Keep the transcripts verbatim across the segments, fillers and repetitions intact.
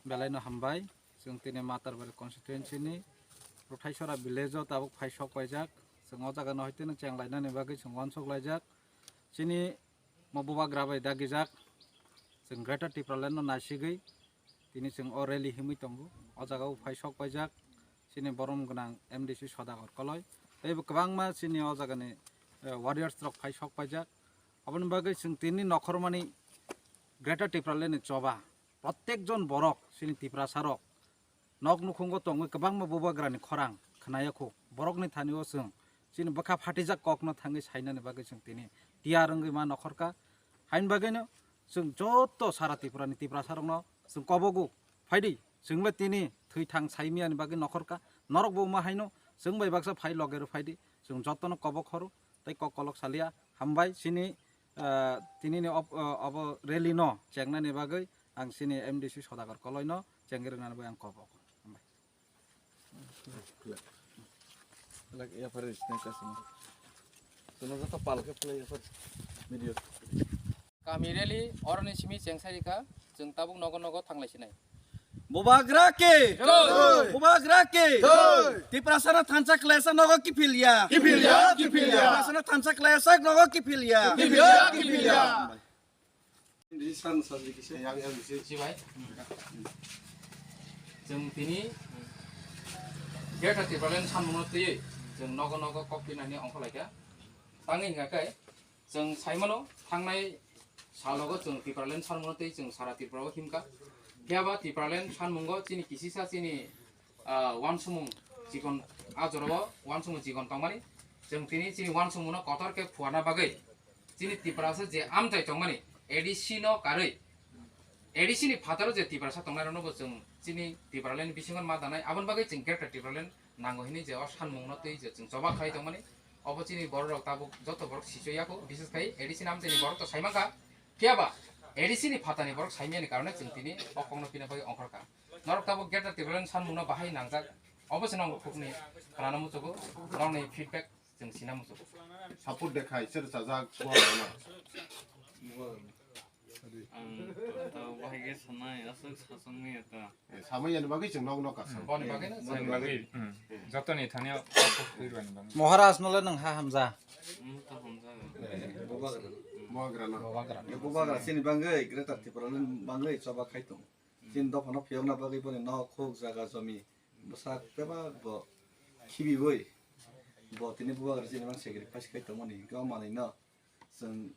Belai no hambai. Chwng tini Matarbari constituency ni Ruthaisora village o tabuk phai sok paijak. Chwng o jaga no hai tini cheng lainani bagwi chwng uansuk laijak. Chini mo bubagra bai dagijak. Chwng Greater Tipraland no naisigwi tini chwng o rally himwi tongo. O jaga o phai sok paijak. Chini borom gwnang M D C Sodagar Koloi. Tei bo kwbangma chini o jaga ni, eh, warriors rok phai sok paijak. Aboni bagwi chwng tini nokhormani Greater Tipraland ni choba. Protek jon borok chini Tiprasa rok nok nukhungo tongwi kwbangma bubagrani khorang khwnaya kho. Borokni thani o chwng chini bwkha phatijak kokno thangwi sainani bagwi chwng tini tiyar wngwi ma nokhorka. Haini bagwino chwng joto sara Tripurani Tiprasa rokno chwng kobogo phaidi chwngba tini thwi thang saimiyani bagwi nokhorka. Norok bo wngma haino chwng bai baksa phai loge rw phaidi chwng jotono kobok khoro tei kok kolok salia. Hambai chini, ah, tinini ob-, ah, obo rally no chengnani bagwi ang chini M D C Sodagar Koloi no chengwi rwnani bagwi ang kobok. Hambai. Like, ya, pare, snack asam. Tuno joto pal khe play, ya, pare. Video. Kami rally oroni simi chengsai rikha, chwng tabuk nogo nogo thanglai sinai. Bubagra ke! Jai! Bubagra ke! Jai! Tiprasano thansa khlaisa nogo kiphilya. Kiphilya, kiphilya. Tiprasano thansa khlaisa nogo kiphilya. Kiphilya, kiphilya. Di san san di kisa. Yang, yang, di sini. Chibai. Chwng tini Greater Tipraland sanmungno twiwi chwng nogo nogo kok pinani ongkhorlaikha. Tangwi hingkha khe chwng saimano thangnai salogo chwng Tipraland sanmungno twi chwng sara Tripura o himkha. Phiyaba Tipraland sanmungo chini kisisa chini, ah, uansukmung chikon, ah, jorao uansukmung chikon tongmani. Chwng tini chini uansukmungno kotor khe phuarna bagwi chini Tiprasa je amchai tongmani A D C no karwi, A D C ni phataro je Tiprasa tongnai rokno bo chwng chini Tipraland bisingo ma danai, aboni bagwi chwng Greater Tipraland nango hinwi je o sanmungno twi je chwng choba khai tongmani. Obo chini borok rok tabuk joto borok sichoi yako, bises khai A D C ni amchaini borok to saimankha, phiyaba A D C ni phatani borok saimiyani karone chwng tini o kokno pina bagwi ongkhorkha. Norok tabuk Greater Tipraland sanmungno bahai nangjak, obo se nang khukni khanana muchugo, norokni feedback chwng sina muchugo. Support de khai, ser sajak, bo rana. Ang to bahai khe sanai, aswk sasongni eta. Eh, samai yani bagwi chwng nok nok kasang. Boni bagwi na? Boni bagwi. Hmm. Jotoni thani o kok twi rwani bagwi. Maharaj no le nwng ha hamja. Hmm, to hamjago. Bubagra no. Bubagra. Eh, bubagra chini bagwi, Greater Tipraland bagwi choba khai tong. Chini dophano phiyokna bagwi boni nok, khuk, jaga, jomi bwsak bebak bo khibiwi bo tini bubagra chini mang sacrifice khai tongmani, hwnkhe o manwino chwng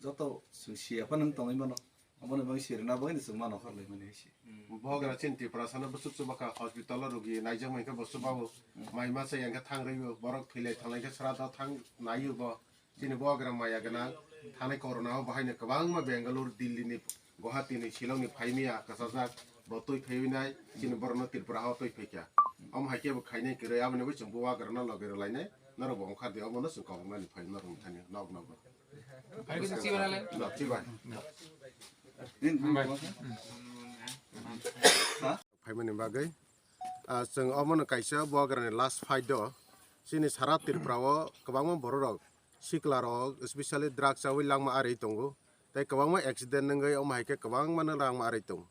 joto chwng siya phano wng tongwi mano, aboni bagwi sirina bagwino chwng mano khorlaimani hai se. Bubagra chini Tiprasano bwswk chuba kha, hospital o rugi naijakma hinkhe bo chubawo, mai masa ya hinkhe thang rwio, borok thwilai thanglai khe srado thang naio bo. Chini bubagra maya gwnang, thanai corona o bahaino kwbangma Bangalore, Delhi ni, Guwahati ni, Shillong ni phaimaya kwchajak, bo twi phaiwi nai, chini borokno Tripura o twi phaikha. Omo hai khe bo khainai kwrwi, aboni bagwi chwng bubagra no logi rwlainai, norok bo ongkhar di, omono chwng koboknani phai norok thani nok nogo. Hai khe chwng chibai nalai? No, chibai. Phaimani bagwi, ah, chwng omono kaisa bubagrani last fight o, chini sara Tripura o kwbangma borok rok, sikla rok, especially drugs chawi langma arwi tongo, tei kwbangma accident wngwi omo hai khe kwbangma no langma arwi tongo.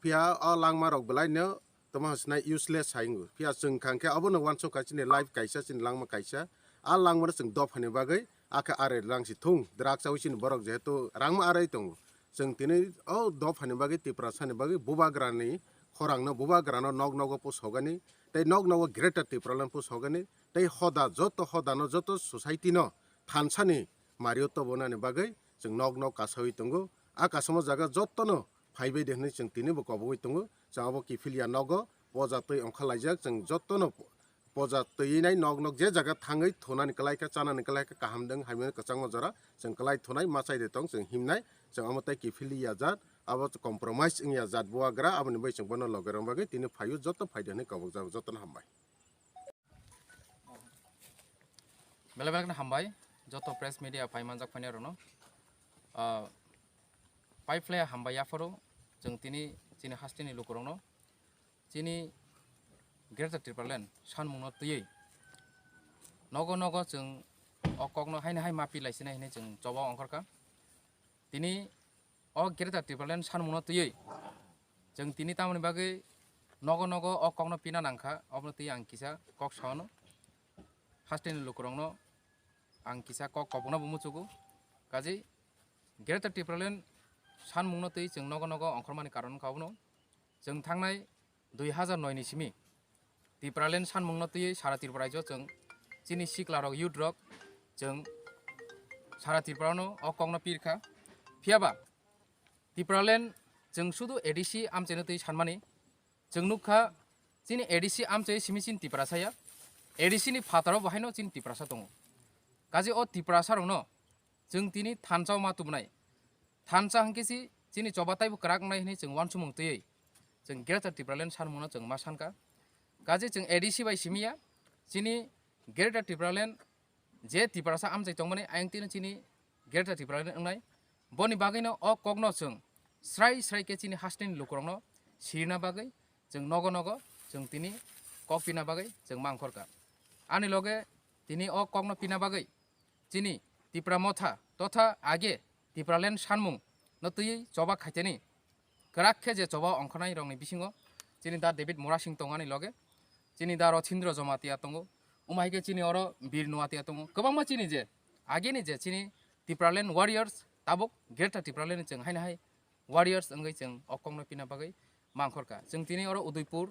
Phiya o langma rok belai no tamo hwnsinai useless hai wngo. Phiya chwng khang khe obono uansuk kha chini life kaisa, chini langma kaisa. A langma no chwng dophani bagwi akhe arwi rang si thung, drugs chawi chini borok jehetu rangma arwi tongo. Chwng tini o dophani bagwi, Tiprasani bagwi bubagrani khorangno, bubagrano nok nogo pusogani, tei nok nogo Greater Tipraland pusogani, tei hoda, joto hodano, joto society no thansani mario tobonani bagwi chwng nok nok kasawi tongo. A kasamo jaga jotono phaibai de hwnwi chwng tini bo kobogwi tongo. Chwng abo kiphilya nogo poja twi ongkhorlaijak, chwng jotono poja twi nai nok nok je jaga thangwi thunani kwlai kha, chanani kwlai kha, kaham dwng hamya kwchangma jora chwng kwlai thunai, machai de tong chwng himnai, chwng omo tei kiphilwi ya jat, abo compromise wngya jat bubagra, aboni bai chwng bono loge rwna bagwi tini phaio, joto phai de hwnwi kobok jago, jotono hambai. Belai belai kheno hambai joto press media phai manjak phainai rokno. Ah, pai phlai hambai yaphoro chwng tini chini hasteni lukurokno chini Greater Tipraland sanmungno twiwi nogo nogo chwng o kokno haino hai mapi laisinai hinwi chwng choba ongkhorkha. Tini o Greater Tipraland sanmungno twiwi Chwng tini tamoni bagwi nogo nogo o kokno pina nangkha, obono twi ang kisa kok saono. Hasteni lukurokno ang kisa kok kobokno bo muchugo. Kaje Greater Tipraland sanmungno twi chwng nogo nogo ongkhormani karon wngkha obono. Chwng thangnai dui hazar noi ni simi Tipraland sanmungno twi sara Tripura rajyo chwng chini siklarok, youth rok chwng sara Tripurano o kokno pirkha. Phiyaba Tipraland chwng sudu A D C amchaino twi sanmani. Chwng nukha chini A D C amchai simi chini Tiprasa ya. A D C ni phataro bo haino chini Tiprasa tongo. Kaje o Tiprasa rokno chwng tini thansa ma tubunai. Thansa hwnkhe si chini choba taibo kwrak wngnai hwnwi chwng uansukmung twiwi chwng Greater Tipraland sanmungno chwng ma sankha. Kaje chwng A D C bai simi ya, chini Greater Tipraland je Tiprasa amchai tongmani ayang tino chini Greater Tipraland wngnai. Boni bagwino o kokno chwng srai srai khe chini hasteni lukurokno sirina bagwi chwng nogo nogo chwng tini kok pina bagwi chwng mangkhorkha. Ani loge tini o kokno pina bagwi chini Tipra Motha totha age Tipraland sanmung no twiwi choba khaiteni kwrak khe je choba ongkhornai rokni bisingo chini da David Murasing tongo ani loge, chini da Rothindro Jamatia tongo, omo hai khe chini oro Bir Nuatia tongo, kwbangma chini je ageni je chini Tipraland warriors tabuk Greater Tipraland ni chwng haino hai warriors wngwi chwng o kokno pina bagwi mangkhorkha. Chwng tini oro Udaipur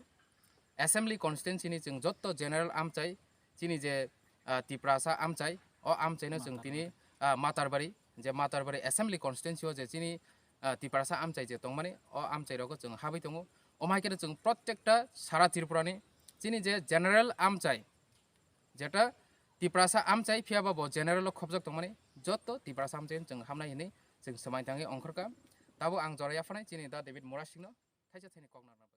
Assembly Constituency ni chwng jotto general amchai chini je, ah, Tiprasa amchai, o amchaino chwng tini, ah, Matarbari, je Matarbari Assembly Constituency o je chini, ah, Tiprasa amchai je tongmani, o amchai rogo chwng habwi tongo. Omo hai kheno chwng protekta sara Tripura ni chini je general amchai, jeta Tiprasa amchai phiyaba bo general o khobjak tongmani, jotto Tiprasa amchai chwng hamnai hinwi chwng swmai tangwi ongkhorkha. Tabo ang jora yapharnai chini da David Murasing no thaisa thaini kok narwkna bagwi.